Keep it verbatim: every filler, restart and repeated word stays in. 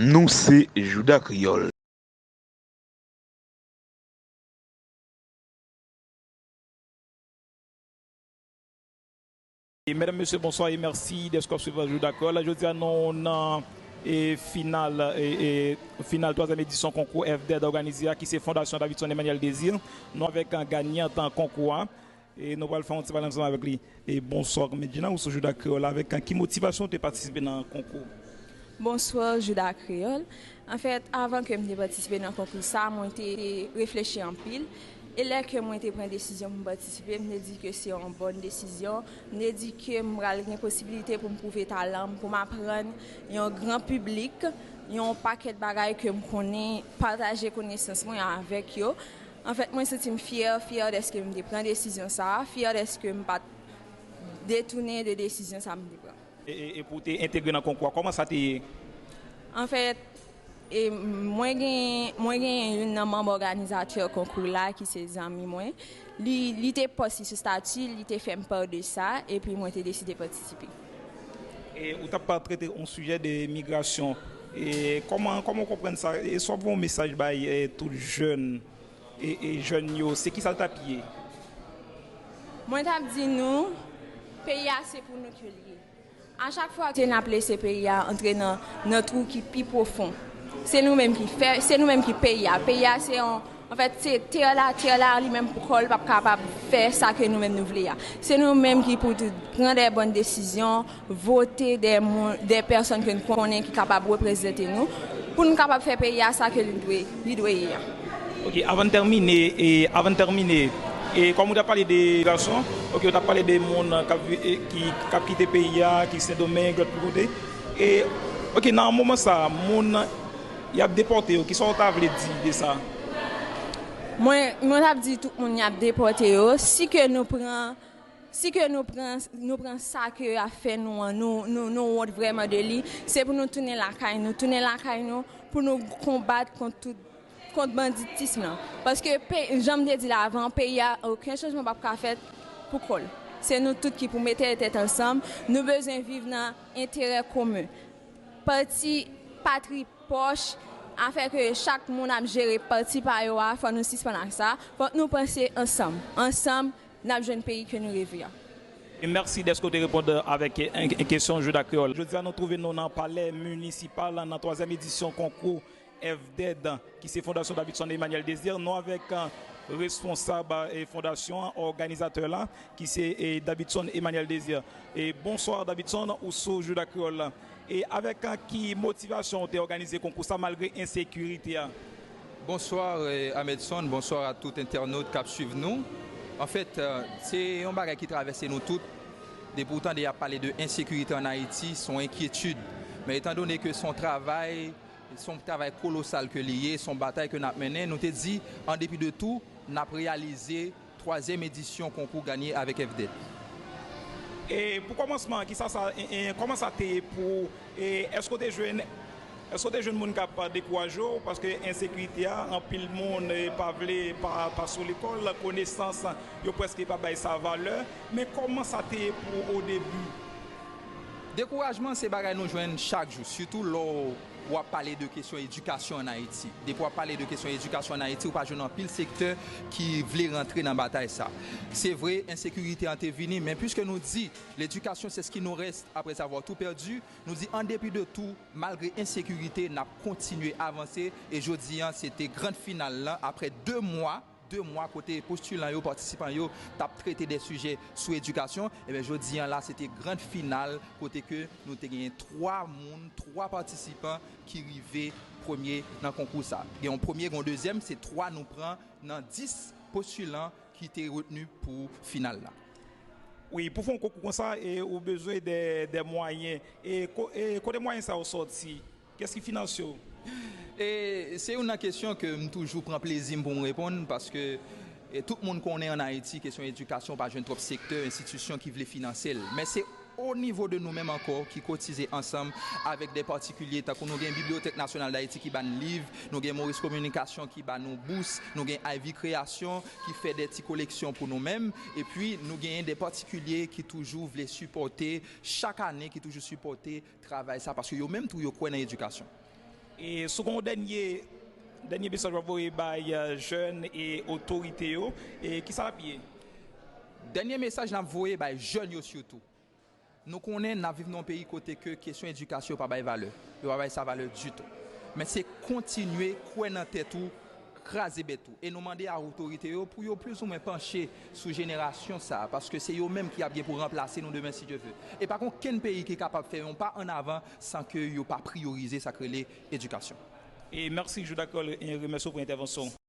Nou se Jouda Kreyòl. E medam, mesye, bonswa e mèsi dèske w ap swiv Jouda Kreyòl. Jodi a, nou nan, e, final, e, e, final twazyèm edisyon konkou F D E D òganize a, ki se Fondasyon Davidson Emmanuel Désir. Nou avèk, e, ganyant konkou a. E nou pral fè yon ti pale ansanm avèk li. E bonswa, Medjina, ou sou Jouda Kreyòl. Avèk, e, ki motivasyon ou te patisipe nan konkou? Bonswa, Jouda Kreyòl. Anfèt, avan ke m te patisipe nan konkou sa, mwen te reflechi anpil. E lè ke mwen te pran desizyon pou m patisipe, m te di ke se yon bòn desizyon. M te di ke m pral gen posibilite pou m pwouve talan m, pou m aprann yon gran piblik, yon pakèt bagay ke m konnen, pataje konesans mwen avèk yo. Anfèt, mwen santi m fyè, fyè dèske m te pran desizyon sa a, fyè dèske m pa t detounen de desizyon sa a m te pran. E, e, e pou w te entegre nan konkou a, kòman sa te ye? Anfèt, e, mwen gen, mwen gen youn nan manm òganizatè konkou la ki se zanmi mwen. Li, li te pòs li sou stati, li te fè m pa de sa, epi mwen te deside patisipe. E ou t ap trete yon sijè de migrasyon. E kòman, kòman w konprann sa? E sa w ap voye yon mesaj bay, e, tout jèn, e, e jèn yo, se kisa l t ap ye? Mwen t ap di nou, peyi a se pou nou ke l ye. A chak fwa ke n ap lese peyi a antre nan, nan twou ki pi pwofon, se nou menm ki fè, se nou menm ki peyi a. Peyi a se yon, anfèt, se tè la, tè la li menm pou kò l p ap kapab fè sa ke nou menm nou vle a. Se nou menm ki pou tou pran de bòn desizyon, vote de moun, de pèsòn ke n konnen ki kapab reprezante nou, pou n kapab fè peyi a sa ke li dwe, li dwe ye a. Ok, avan n tèmine, e, avan n tèmine, e, kòm ou t ap pale de migrasyon, ok, ou t ap pale de moun k ap vi-, e, ki, k ap kite peyi a, ki Sendomeng, lòt kote. E, ok, nan moman sa, moun, y ap depòte yo, kisa w ta vle di de sa? Mwen, mwen t ap di tout moun y ap depòte yo, si ke nou pran Si ke nou pran, nou pran sa ke yo ap fè nou an, nou, nou, nou wont vrèman de li, se pou nou tounen lakay nou, tounen lakay nou pou nou konbat kont tout, kont banditism lan. Paske, pe-, jan m te di la avan, peyi a, okenn chanjman p ap ka fèt pou kò l. Se nou tout ki pou mete tèt ansanm, nou bezwen viv nan enterè komen. Pati patri pòch, afè ke chak moun ap jere pati pa yo a, fò nou sispann ak sa. Fòk nou panse ansanm. Ansanm, n ap jwenn peyi ke nou reve a. E mèsi dèske w te reponn avèk, e, e, kesyon Jouda Kreyòl. Jodi a, nou twouve nou nan Palè Minisipal, nan twazyèm edisyon konkou F D E D, ki se Fondasyon Davidson Emmanuel Désir. Nou avèk, e, responsab, e, fondasyon an, òganizatè la, ki se, e, Davidson Emmanuel Désir. E, bonswa, Davidson, ou sou Jouda Kreyòl. E avèk, e, ki motivasyon w te òganize konkou sa malgre ensekirite a? Bonsoir, euh, Ahmedson, bonsoir à tout entènot k ap swiv nou. Anfèt, euh, se yon bagay ki travèse nou tout. Depi w tande y ap pale de ensekirite ann Ayiti, se yon enkyetid. Men etan done ke se yon travay, se yon travay kolosal ke li ye, se yon batay ke n ap mennen, nou te di, an depi de tou, n ap reyalize twazyèm edisyon konkou Ganye avèk F D E D. E pou kòmansman, kisa sa, e, e, kòman sa te ye pou, e, èske w te jwenn, èske w te jwenn moun k ap dekouraje w? Paske ensekirite a, anpil moun, e, pa vle, pa, pa sou lekòl, konesans, yo prèske pa bay sa valè. Men kòman sa te ye pou w o debi? Dekourajman se bagay nou jwenn chak jou, sitou lè w w ap pale de kesyon edikasyon ann Ayiti. Depi w ap pale de kesyon edikasyon ann Ayiti, ou pa jwenn anpil sektè ki vle rantre nan batay sa. Se vre, ensekirite an te vini, men piske nou di, l'éducation, c'est ce qui nous reste après avoir tout perdu, nou di, an depi de tou, malgre ensekirite, n ap kontinye avanse, e jodi a, se te grand final lan, apre de mwa, de mwa kote postilan yo, patisipan yo t ap trete de sijè sou edikasyon, ebyen jodi a la se te grand final kote ke nou te genyen twa moun, twa patisipan ki rive premye nan konkou sa. Gen yon premye, gen yon dezyèm, se twa nou pran nan dis postilan ki te retni pou final la. Wi, pou fè yon konkou konsa, e, ou bezwen de, de mwayen. E, ko-, e kote mwayen sa yo sòti? Kiyès ki finanse w? E se youn nan kesyon ke m toujou pran plezi m pou m reponn, paske, e, tout moun konnen ann Ayiti, kesyon edikasyon pa jwenn twòp sektè, enstitisyon ki vle finanse l. Men se o nivo de nou menm ankò ki kotize ansanm avèk de patikilye, tankou nou gen Bibliothèque Nationale d'Haïti ki ba n liv, nou gen Maurice Communication ki ba nou bous, nou gen Ivy Création ki fè de ti koleksyon pou nou menm, epi nou genyen de patikilye ki toujou vle sipòte, chak ane ki toujou sipòte travay sa, paske yo menm tou yo kwè nan edikasyon. E si w gen yon dènye, dènye mesaj w ap voye bay jèn e otorite yo, e kisa l ap ye? Dènye mesaj n ap voye bay jèn yo sitou. Nou konnen n ap viv nan yon peyi kote ke kesyon edikasyon yo pa bay valè. Yo pa bay sa valè ditou. Men se kontinye kwè nan tèt ou, kraze bèt ou. E nou mande a otorite yo pou yo plizoumwen panche sou jenerasyon sa a, paske se yo menm ki ap gen pou ranplase nou demen si Dye ve. E pa gen okenn peyi ki kapab fè yon pa ann avan san ke yo pa priyorize sa k rele edikasyon. E mèsi Juda Carl, e remèsye w pou entèvansyon w.